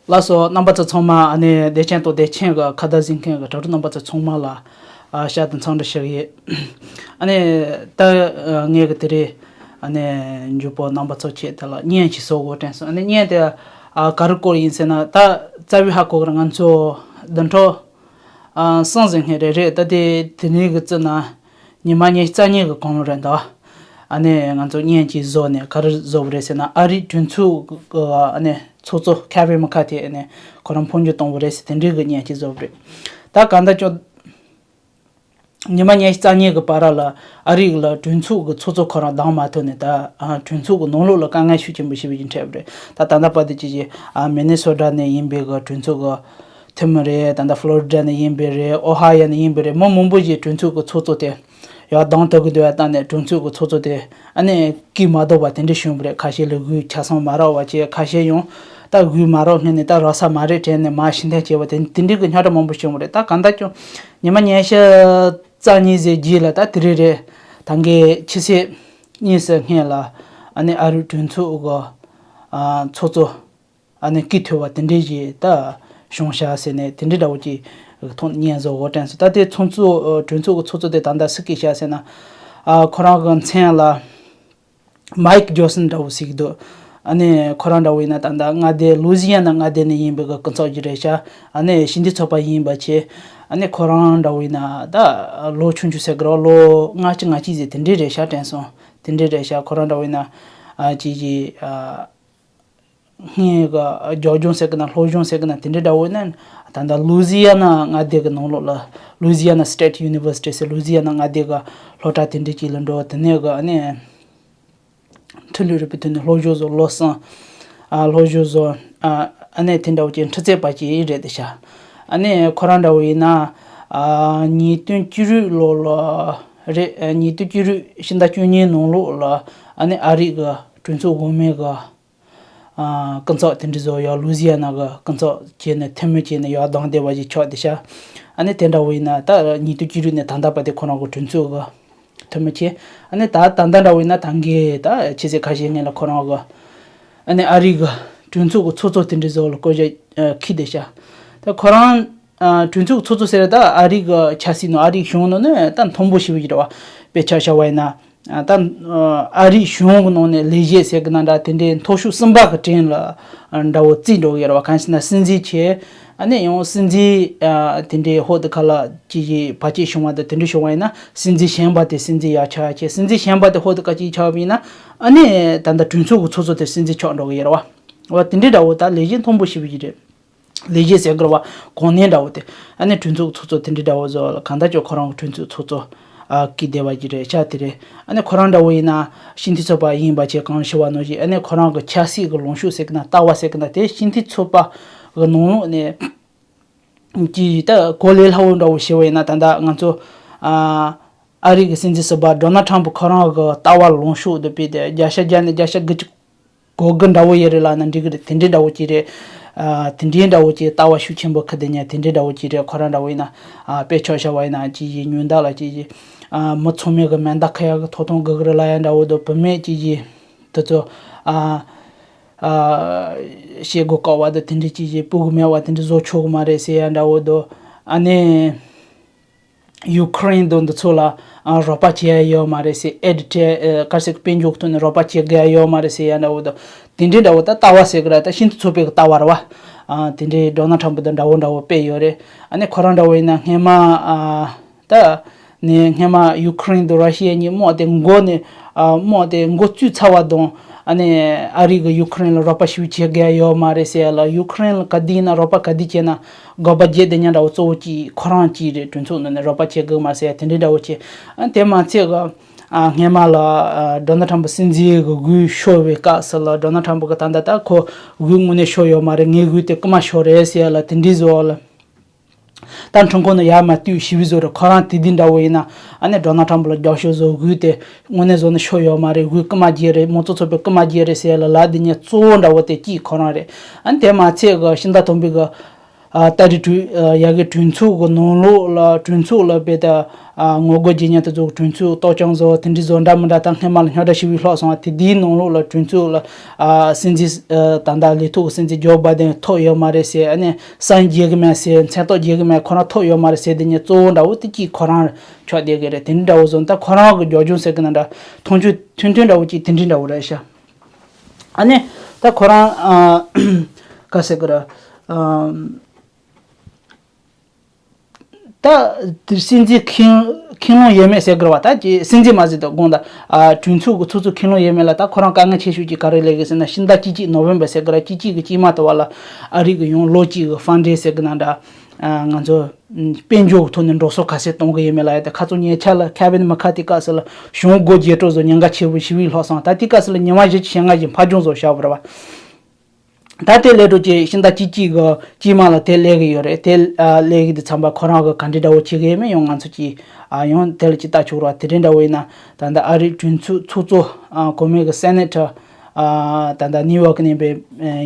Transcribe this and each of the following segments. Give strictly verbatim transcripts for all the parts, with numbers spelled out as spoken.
ལགས་སོ། རྣམ་པ་ཚོ་ཚང་མ་ཨ་ནི་བདེ་ཆེན་དང་བདེ་ཆེན་གྱི་ཁ་བརྡ་གཟིགས་མཁན་གྱི་དྲ་གྲོགས་རྣམ་པ་ཚོ་ཚང་མ་ལ་ཨ་ཞག་དང་འཚམས་འདྲི་ཞུ་གི་ཡིན། ཨ་ནི་ད་ཨ་ངས་གི་དེ་རིང་ཨ་ནི་མགྱོགས་པོ་རྣམ་པ་ཚོ་ཆེད་དེ་ལ་བརྙན་ཅིག་བཟོ་དགོས་དྲན་སོང་། ཨ་ནི་བརྙན་དེ་ཨ་ག་རེ་སྐོར་ཡིན་ཟེར་ན། ད་རྩ་བའི་ཧ་གོ་གི་རེད། ང་ཚོ་བདུན་ཕྲག་ཨ་གསུམ་ཟིན་མཁན་རེད། རེད། ད་དེ་དེ་ནས་གི་བརྩིས་ན་ཉི་མ་ཉི་ཤུ་རྩ་གཉིས་གི་གོང་ལ་རེད་འདུག། ཨ་ནི་ང་ཚོ་བརྙན་ཅིག་བཟོས་ནས་ག་རེ་བཟོས་པ་རེད་ཟེར་ན། ཨ་རིའི་གྲོས་ཚོགས་ཀྱི་ཨ་ནི་ཚོགས་གཙོ་ཁེ་བྷི་མེ་ཁ་ཐི་ཨ་ནི་ཁོ་རང་འཕོ་འགྱུར་བཏང་བ་རེད་ཟེར། དེ་འདྲའི་གི་བརྙན་ཅིག་བཟོས་པ་རེད། ད་གང་ལྟར་ཀྱང་ཉི་མ་ཉི་ཤུ་རྩ་གཉིས་ཀྱི་བར་ལ་ཨ་རི་ལ་གྲོས་ཚོགས་ཀྱི་ཚོགས་གཙོ་ཁོ་རང་བདམས་མ་ཐུབ་ནས། ད་ཨ་གྲོས་ཚོགས་ཀྱི་ནང་ལོགས་ལ་དཀའ་ངལ་ཤུགས་ཆེན་པོ་ཞེ་པོ་ཅིག་འཕྲད་པ་རེད། ད་ད་ལྟ་བར་དུ་ཅིག་ཅིག་ཨ་མི་ནི་སོ་ཊ་ནས་ཡིན་པའི་གི་གྲོས་ཚོགས་ཀྱི་འཐུས་མི་རེད། ད་ལྟ་ཕློ་རི་ཌ་ནས་ཡིན་པའི་རེད། ཨོ་ཧ་ཡོ་ནས་ཡིན་པའི་རེད། མི་མང་པོ་ཞིག་གྲོས་ཚོགས་ཀྱི་ཚོགས་གཙོ་དེ་ཡར་བདམས་ཐུབ་ཀྱི་འདུག་པ། ད་ནས་གྲོས་ཚོགས་ཀྱི་ཚོགས་གཙོ་དེ་ཨ་ནི་བཀུག་མ་ཐུབ་པ་དེ་འདྲ་བྱུང་བ་རེད། ཁ་ཤས་ལ་འོས་ཆ་ཚང་མ་རག་པ་བྱས། ཁ་ཤས་ཡང་ད་འོས་མ་རག་སྔོན་ནས་ད་རག་ས་མ་རེད་དྲན་ནས་མར་ཕྱིར་འཐེན་བྱས་པ་དེ་དེ་འདྲའི་གི་རྙོག་དྲ་མང་པོ་བྱུང་བ་རེད། ད་གང་ལྟར་ཀྱང་ཉི་མ་ཉི་ཤུ་རྩ་གཉིས་ཟིན་རྗེས་ལ་ད་དེ་རིང་རེད། ད་གིན་ཕྱི་ཚེས་གཉིས་སུ་སྔོན་ལ་ཨ་ནི་ཨ་རིའི་གྲོས་ཚོགས་ཀྱི་ཨ་ཚོགས་གཙོ་ཨ་ནི་བཀུག་ཐུབ་པ་དེ་འདྲའི་ཞིག་ད་བྱུང་ཤག་ཟེར་ནས་དེ་འདྲའི་འདྲ་བོ་ཅིག་ཐོག་ནས་བརྙན་བཟོ་དགོས་དྲན་སོང་། ད་དེ་ཚོགས་གཙོ་ཨ་གྲོས་ཚོགས་ཀྱི་ཚོགས་གཙོ་དེ་ད་ལྟ་སུ་བཀུག་ཤག་ཟེར་ན། ཨ་ཁོ་རང་གི་མཚན་ལ་མའིག་ཇོན་སན་འདྲ་བོ་ཟེར་གྱི་འདུག། ཨ་ནི་ཁོ་རང་འདྲ་བོ་ཡིན་ན་ད་ལྟ་མངའ་སྡེ་ལུའི་ཛི་ཡ་ན་མངའ་སྡེ་ནས་ཡིན་པའི་གི་སྐུ་ཚབ་ཅིག་རེད་ཤག། ཨ་ནི་སྤྱི་འཐུས་ཚོགས་པ་ཡིན་པ་བྱས། ཨ་ནི་ཁོ་རང་འདྲ་བོ་ཡིན་ན་ད་ལོ་ཆུང་ཆུང་ཟེར་གི་རེད། ལོ་ལྔ་བཅུ་ང་གཅིག་ཟེར་དེ་འདྲའི་རེད་ཤག་དྲན་སོང་། དེ་འདྲའི་རེད་ཤག། ཁོ་རང་འདྲ་བོ་ཡིན་ན་ཨ་ཅིག་ཅིག་ཨ་སྔོན་གྱི་རྒྱལ་གཞུང་ཟེར་གི་ན་སློབ་གཞུང་ཟེར་གི་ན་དེ་འདྲའི་འདྲ་བོ་ཡིན་ན། ད་ལྟ་ལུའི་ཛི་ཡ་ན་མངའ་སྡེ་གི་ནང་ལོགས་ལ་ལུའི་ཛི་ཡ་ན་སི་ཊེ་ཊི་ཡུ་ནི་ཝར་སི་ཊི་ཟེར། ལུའི་ཛི་ཡ་ན་མངའ་སྡེ་གི་སློབ་གྲྭ་དེ་འདྲའི་ཅིག་ལ་འགྲོ། དེ་ནས་གི་ཨ་ནི་འཕྲུལ་ལས་རིག་པའི་ཐོག་ནས་སློབ་སྦྱོང་བཟོ། ལོ་གསུམ་ཨ་སློབ་སྦྱོང་བཟོ། ཨ་ཨ་ནི་དེ་འདྲ་བོ་ཅིག་འཕྲུལ་རྩལ་པ་ཅིག་རེད་དེ་ཤག། ཨ་ནི་ཁོ་རང་འདྲ་བོ་ཡིན་ན་ཨ་ཉིས་སྟོང་བཅུ་དྲུག་ལོ་ལ་རེད། ཨ་ཉིས་སྟོང་བཅུ་དྲུག་ཕྱི་ཟླ་བཅུ་གཉིས་ནང་ལོགས་ལ་ཨ་ནི་ཨ་རི་གི་གྲོས་ཚོགས་འོག་མའི་གི་ཨ་སྐུ་ཚབ་དེ་འདྲ་བཟོ། ཡར་ལུའི་ཛི་ཡ་ན་གི་སྐུ་ཚབ་བྱས་ནས་འཐུས་མི་བྱས་ནས་ཡར་བདམས་བསྡད་པ་ཞིག་ཆགས་བསྡད་ཤག། ཨ་ནི་དེ་འདྲ་བོ་ཡིན་ན་ད་ཉིས་སྟོང་བཅུ་དྲུག་ནས་ད་ལྟ་བར་དུ་ཁོ་རང་གི་གྲོས་ཚོགས་གི་འཐུས་མི་བྱས། ཨ་ནི་ད་ད་ལྟ་འདྲ་བོ་ཡིན་ན་ད་གིན་ད་ཕྱི་ཚེས་ཁ་ཤས་སྔོན་ལ་ཁོ་རང་གི་ཨ་ནི་ཨ་རི་གི་གྲོས་ཚོགས་གི་ཚོགས་གཙོ་དེ་འདྲ་བཟོ་ལ་བསྐོ་བཞག་ཨ་བཀུག་བསྡད་ཤག། ད་ཁོ་རང་ཨ་གྲོས་ཚོགས་ཚོགས་གཙོ་ཟེར་ད་ཨ་རི་གི་ཆབ་སྲིད་ནང་ཨ་རིའི་གཞུང་ནང་ནས་ད་མཐོན་པོ་ཞེ་པོ་ཅིག་རེད་པ། དཔེ་ཆ་བཞག་པ་ཡིན་ན། ཨ་ད་ཨ་རིའི་གཞུང་གི་ནང་ནས་ལས་བྱེད་ཟེར་གི་ན་འདྲ། དེ་འདྲའི་མཐོ་ཤོས་གསུམ་པ་གི་གྲས་ལ་ཨ་འདྲ་བོ་བརྩིས་འགྲོ་གི་ཡོད་རེད་པ། གང་ཡིན་ཟེར་ན་སྲིད་འཛིན་བྱས། ཨ་ནི་ཡང་སྲིད་འཛིན་ཨ་དེ་འདྲའི་འོག་ཏུ་ཁ་ལ་ཅིག་ཅིག་བར་ཆད་བྱུང་བ་དང་དེ་འདྲ་བྱུང་བ་ཡིན་ན། སྲིད་འཛིན་གཞན་པ་དེ་སྲིད་འཛིན་ཡར་ཆགས་བྱས། སྲིད་འཛིན་གཞན་པ་དེ་འོག་ཏུ་ཁ་ཅིག་ཆགས་པ་ཡིན་ན། ཨ་ནི་ད་ལྟ་གྲོས་ཚོགས་ཀྱི་ཚོགས་གཙོ་དེ་སྲིད་འཛིན་ཆགས་འགྲོ་གི་ཡོད་རེད་པ། འོ་དེ་འདྲའི་འདྲ་བོ་ད་ལས་བྱེད་མཐོན་པོ་ཞེ་པོ་ཅིག་རེད། ལས་བྱེད་ཟེར་དགོས་པ་གོ་གནས་འདྲ་བོ་དེ། ཨ་ནི་གྲོས་ཚོགས་ཚོགས་གཙོ་དེ་འདྲའི་འདྲ་བོ་བཟོ་ལ། གང་ལྟར་ཀྱང་ཁོ་རང་གི་གྲོས་ཚོགས་ཚོགས་གཙོ་ཨ་བཀུག་བསྡད་པ་ཅིག་རེད་ཤག། དེ་རེད། ཨ་ནི་ཁོ་རང་འདྲ་བོ་ཡིན་ན་སྤྱི་འཐུས་ཚོགས་པ་ཡིན་པ་བྱས་གོང་ཞུས་པ་ནང་བཞིན། ཨ་ནི་ཁོ་རང་གི་ཆབ་སྲིད་ཀྱི་ལངས་ཕྱོགས་ཟེར་གི་ན་ལྟ་བ་ཟེར་གི་ན་དེ་སྤྱི་འཐུས་ཚོགས་པ་གི་ནང་ལོགས་ནས་ཀྱི་ད་གོ་ལས་སླ་བོ་འདྲ་བོ་ཞུས་པ་ཡིན་ན། ད་ལྟ་ང་ཚོ་ཨ་ཨ་རི་གི་སྲིད་འཛིན་ཟུར་པ་ཌོ་ནལ་ཊམ་ཕུ་ཁོ་རང་གི་ལྟ་བ་ལངས་ཕྱོགས་དེ་དཔེ་དེ་བརྒྱ་ཆ་བརྒྱ་ནས་བརྒྱ་ཆ་དགུ་བཅུ་གོ་དགུ་འདྲ་བོ་ཡོད་རེད་ལབ་ན་འགྲིག་གི་རེད། དེ་འདྲའི་འདྲ་བོ་ཅིག་རེད། ཨ་དེ་འདྲའི་འདྲ་བོ་ཅིག་ལྟ་བ་ཤུགས་ཆེན་པོ་ཁུར་བསྡད་མཁན་དེ་འདྲའི་འདྲ་བོ་ཅིག་རེད། ཁོ་རང་འདྲ་བོ་ཡིན་ན་ཨ་དཔེ་ཆ་བཞག་པ་ཡིན་ན་ཅིག་ཅིག་ཉུང་མཐའ་ལ་ཅིག་ཅིག་ཨ་མི་ཚང་མས་གི་མེ་མདའ་ཁུར་ཡག་གི་ཐོབ་ཐང་དགོས་གི་རེད་ལབ་ཡག་འདྲ་བོ་དང་། བུད་མེད་ཅིག་ཅིག་དེ་ཚོ་ཨ་ཨ་བྱེད་སྒོ་བཀག་པ་དང་དེ་འདྲའི་ཅིག་ཅིག་སྤོ་གི་མེད་པ་དེ་འདྲ་བཟོ་ཆོག་གི་མ་རེད་ཟེར་ཡག་འདྲ་བོ་དང་། ཨ་ནི། ཡུ་ཁུ་རེན་དང་འདི་ཚོ་ལ་ཨ་རོགས་པ་བྱེད་ཡ་ཡོད་མ་རེད་ཟེར། ཨེ་ཌི་སྤྲད་ཨ་ག་རེ་ཟེར་གི་དཔལ་འབྱོར་ཐོག་ནས་རོགས་པ་བྱེད་དགོས་ཡ་ཡོད་མ་རེད་ཟེར་ཡ་འདྲ་བོ་དང་། དེ་འདྲའི་འདྲ་བོ་ད་ལྟ་བ་ཟེར་གི་ར། ད་སྤྱི་འཐུས་ཚོགས་པའི་གི་ལྟ་བ་རེད་པ། ཨ་དེ་འདྲའི་ཌོ་ནལ་ཊམ་ཕུ་དང་འདྲ་བོ་འདྲ་བོ་དཔེ་ཡོད་རེད། ཨ་ནི་ཁོ་རང་འདྲ་བོ་ཡིན་ན་སྔས་མ་ཨ་ད་ནས་སྔས་མ་ཡུ་ཁུ་རེན་དང་ར་ཤི་ཡ་གཉིས་དམག་དེ་འགོ་ནས་ཨ་དམག་དེ་འགོ་བཙུགས་ཚར་བ་དང་། ཨ་ནི་ཨ་རི་གིས་ཡུ་ཁུ་རེན་ལ་རོགས་པ་ཞེ་པོ་བྱེད་དགོས་ཡ་ཡོད་མ་རེད་ཟེར་ཡ་ལ། ཡུ་ཁུ་རེན་ལ་ག་དུས་ཡིན་ན་རོགས་པ་ག་དུས་བྱས་ན། དགག་པ་བརྒྱབ་བསྡད་མཁན་འདྲ་བོ་གཙོ་བོ་གཅིག་ཁོ་རང་གཅིག་རེད། གྲོས་ཚོགས་ནང་ནས་རོགས་པ་བྱེད་དགོས་མ་ཟེར་དེ་འདྲའི་འདྲ་བོ་བྱས། ཨ་དེ་མ་ཚད་གི་ཨ་སྔས་མ་ལ་ཨ་ཌོ་ནལ་ཊམ་ཕུ་སྲིད་འཛིན་གི་འོས་ཤོར་བའི་སྐབས་སུ་ལ་ཌོ་ནལ་ཊམ་ཕུ་གི་ད་ལྟ་ད་ཁོ་འོས་དངོས་གནས་ཤོར་ཡོད་མ་རེད། ངའི་འོས་དེ་རྐུ་མ་ཤོར་རེད་ཟེར་ཡ་ལ་དེ་འདྲའི་བཟོ་བ་ལ། ད་འཕྲིན་ཁང་ནང་ཡར་མར་བཏུད་ཞེ་པོ་བཟོ་རེད། ཁོ་རང་དེ་དུས་འདྲ་བོ་ཡིན་ན་ཨ་ནི་ཌོ་ནལ་ཊམ་ཕུ་ལ་རྒྱབ་སྐྱོར་བཟོ། འོས་དེ་དངོས་གནས་བཟོ་ན་ཤོར་ཡོད་མ་རེད། འོས་རྐུ་མ་བརྒྱབ་རེད། མང་གཙོ་ཚོགས་པས་རྐུ་མ་བརྒྱབ་རེད་ཟེར་ཡ་ལ་ལབ་བསྡད་མཁན་གཙོ་བོ་འདྲ་བོ་དེ་གཅིག་ཁོ་རང་རེད། ཨ་ནི་དེ་མ་ཚད་གི་ཕྱི་ཟླ་དང་པོའི་གི་ ཨ་ཏ་རིག་གྲོས་ཨ་ཡ་གི་གྲོས་ཚོགས་ཀྱི་ནང་ལོགས་ལ་གྲོས་ཚོགས་ལ་དཔེ་ད་ཨ་ངོ་རྒོལ་བྱེད་མཁན་དེ་ཚོ་གྲོས་ཚོགས་གཏོར་སྐྱོན་བཟོ་དེ་འདྲ་བཟོ་འདྲ་མི་འདྲ་ད་སྔས་མ་ལ་རྙོག་དྲ་ཞེ་པོ་ལྷག་སོང་བ་དེ་དེའི་ནང་ལོགས་ལ་གྲོས་ཚོགས་ལ་ཨ་སྲིད་འཛིན་ཨ་ད་ལྟ་ལས་ཐོག་གི་སྲིད་འཛིན་ཇོ་བྷའི་ཌེན་ཐོབ་ཡོད་མ་རེད་ཟེར། ཨ་ནི་སན་རྒྱག་གི་མེད་ཟེར། མཚན་རྟགས་རྒྱག་གི་མེད། ཁོ་རང་ཐོབ་ཡོད་མ་རེད་ཟེར། དེ་ཉིད་གཙོ་བོ་འདྲ་བོ་དེ་གཅིག་ཁོ་རང་ཆགས་བསྡད་གི་རེད། དེ་འདྲ་བོ་བཟོ་ད་ཁོ་རང་གི་རྒྱབ་ལྗོངས་ཟེར་གི་ན་འདྲ་མཐོང་ཆོས་ཐུང་ཐུང་འདྲ་བོ་གཅིག་དེ་འདྲ་འདྲ་བོ་རེད་ཤག་ཨ་ནི་ད་ཁོ་རང་ཨ་ག་ཟེར་གི་རེད། ཨ་ད་དེ་སྲིད་འཛིན་ཁས་ཁས་ལེན་ཡོད་མེད་ཟེར་དགོས་པ། ད་ཀྱི་སྲིད་འཛིན་མ་ཟེར་དུས་དགོངས་དག་ཨ་གྲོས་ཚོགས་ཀྱི་ཚོགས་གཙོ་ཁས་ལེན་ཡོད་མེད་ལ་ད་ཁོ་རང་དཀའ་ངལ་ཆེ་ཤོས་ཀྱི་ག་རེ་སླེབས་གི་ཟེར་ན། ཕྱི་ཟླ་བཅུ་གཅིག་ནོ་ཝེམ་བར་ཟེར་གི་ར་བཅུ་གཅིག་གི་དཀྱིལ་མ་དུ་བ་ལ་ཨ་རི་གི་ཡང་ལོ་གཅིག་གི་ཧྥན་ཌེ་ཟེར་གི་ན་འདྲ་ཨ་ང་ཚོ་དཔལ་འབྱོར་གྱི་ཐོག་ནས་འགྲོ་སོང་ག་ཚད་གཏོང་གི་ཡོད་མེད་ལ་ཡ། ད་ཁ་སང་ཉེ་ཆར་ལ་ཁེ་ཝིན་མེ་ཁ་ཐི་སྐབས་སུ་ལ་གཞུང་སྒོ་འབྱེད་གྲབས་བཟོ་ཉེན་ཁ་ཆེ་པོ་ཞེ་པོ་ལྷག་སོང་། ད་དེ་སྐབས་སུ་ལ་ཉི་མ་བཞི་བཅུ་ཞེ་ལྔ་ཞིག་ཕར་རྒྱང་བཟོ་བཞག་པ་རེད་བ། ད་དེ་སླེབས་འགྲོ་ཅིག་ཕྱི་ཟླ་བཅུ་གཅིག་གི་དཀྱིལ་མ་ལ་དེ་སླེབས་ཀྱི་ཡོད་རེད། དེ་ཨ་སླེབས་ཀྱི་དུས་ཙམ་པ་ཁོ་རང་གི་ག་འདྲ་འདྲ་བོ་བྱེད་ཀྱི་ཡོད་མེད་ཡང་ང་ཚོ་ཅིག་ཨ་ཡང་དེ་ལ་ཅིག་ལྟ་ཆོག་ར། དེ་འདྲ་འདྲ་བོ་ཡིན་ན་ད་ལྟ་ཨ་རིའི་གྲོས་ཚོགས་ཚོགས་གཙོ་ཨ་གོང་མའི་གི་སེ་ནེ་ཊར་ཨ་ད་ལྟ་ནིའུ་ཡོག་ནས་པའི་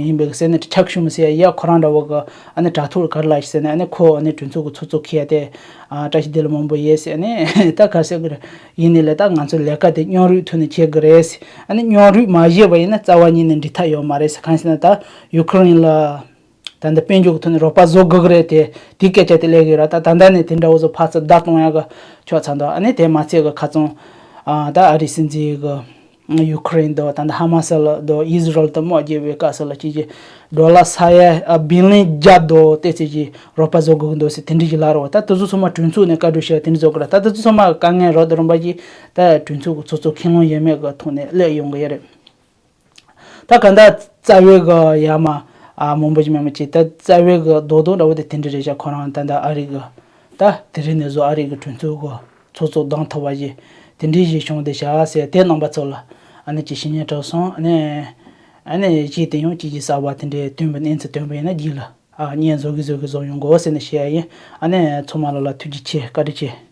ཡིན་པའི་གི་སེ་ནེ་ཊར་ཆག་ཤུམ་ཟེར་ཡ་ཁོ་རང་འདྲ་བོ་གི་ཨ་ནི་དྲ་ཐོག་ལ་ག་རེ་ལབ་ཤག་ཟེར་ན། ཨ་ནི་ཁོ་ཨ་ནི་གྲོས་ཚོགས་གི་ཚོགས་གཙོ་ཁེལ་ཡ་དེ་ཨ་བཀྲ་ཤིས་བདེ་ལེགས་མང་པོ་ཡོད་ཟེར། ཨ་ནི་ད་ག་ཟེར་གི་རེད། ཡིན་ནའི་ལས་ད་ང་ཚོ་ལས་ཀ་དེ་མཉམ་རུབ་ཐོག་ནས་བྱེད་དགོས་རེད་ཟེར། ཨ་ནི་མཉམ་རུབ་མ་བྱས་པ་ཡིན་ན་རྩ་བ་ཉིད་ནས་འགྲིག་ཐབས་ཡོད་མ་རེད་ཟེར། གང་ཟེར་ན་ད་ཡུ་ཁུ་རེན་ལ་ད་ལྟ་དཔལ་འབྱོར་གྱི་ཐོག་ནས་རོགས་པ་བཟོ་དགོས་ཀྱི་རེད་དེ། དེའི་སྐད་ཆ་དེ་སླེབས་ཀྱི་རེད། ད་ད་ལྟ་ནས་དེ་འདྲ་བོ་བཟོ་ཕར་ཚུར་བརྡ་གཏོང་ཡག་གི་ཆོག་ཚར་འདུག་ཨ་ནི་དེ་མ་ཚད་གི་ཁ་སང་ཨ་ད་ཨ་རིའི་སྲིད་འཛིན་གི་ཡུ་ཁུ་རེན་དང་ད་ལྟ་ཧ་མ་སི་ལ་དང་ཨི་ཟི་རལ་དང་དམག་རྒྱག་པའི་སྐབས་སུ་ལ་ཅིག་ཅིག་ཌོ་ལར་ས་ཡ་ཨ་བི་ལི་ཡོན་བརྒྱ་དང་དེ་ཙམ་ཅིག་རོགས་པ་བཟོ་དགོས་ཀྱི་འདུག་ཟེར་དེ་འདྲ་ཞིག་ལབ་རེད་བ། ད་དེ་ཚོ་ཚང་མ་གྲོས་ཚོགས་ནས་བཀའ་འཁྲོལ་བྱས་དེ་འདྲ་བཟོ་དགོས་རེད། ད་དེ་ཚོ་ཚང་མ་དཀའ་ངལ་རོགས་དང་རོགས་པ་ཅིག་ད་གྲོས་ཚོགས་ཀྱི་ཚོགས་གཙོ་ཁས་ལེན་ཡོད་མེད་ཀྱི་ཐོག་ནས་སླེབས་ཡོང་གི་ཡོད་རེད། ད་ག་ད་རྩ་བའི་གི་ཡ་མ་ཨ་མང་པོ་ཞིག་མེད་མ་ཅིག་ད་རྩ་བའི་གི་རྡོག་རྡོག་འདྲ་བོ་དེ་དེ་འདྲ་རེད་ཤག་ཁོ་རང་ད་ད་ཨ་རི་གི་ད་དེ་རིང་ནས་བཟུང་ཨ་རི་གི་གྲོས་ཚོགས་གི་ཚོགས་གཙོ་གདམ་ཐུབ་པ་ཞིག་དེ་འདྲའི་ཞིག་བྱུང་བསྡད་ཤག་ཟེར། དེ་རྣམ་པ་ཚོ་ལ་ཨ་ནི་ཅིག་ཞུ་སྙིང་བྲོ་སོང་། ཨ་ནི་ཨ་ནི་ཅིག་དེ་ཡང་ཅིག་ཅིག་གསར་པ་དེ་འདྲའི་ཐོན་པ་གནས་ཚུལ་ཐོན་པ་ཡིན་ན་རྗེས་ལ་ཨ་བརྙན་བཟོ་གི་བཟོ་གི་བཟོ་ཡོང་དགོས་ཟེར་ནས་བཤད་ཡ་ཡིན། ཨ་ནི་ཚང་མ་ལ་ལ་ཐུགས་རྗེ་ཆེ། བཀའ་དྲིན་ཆེ།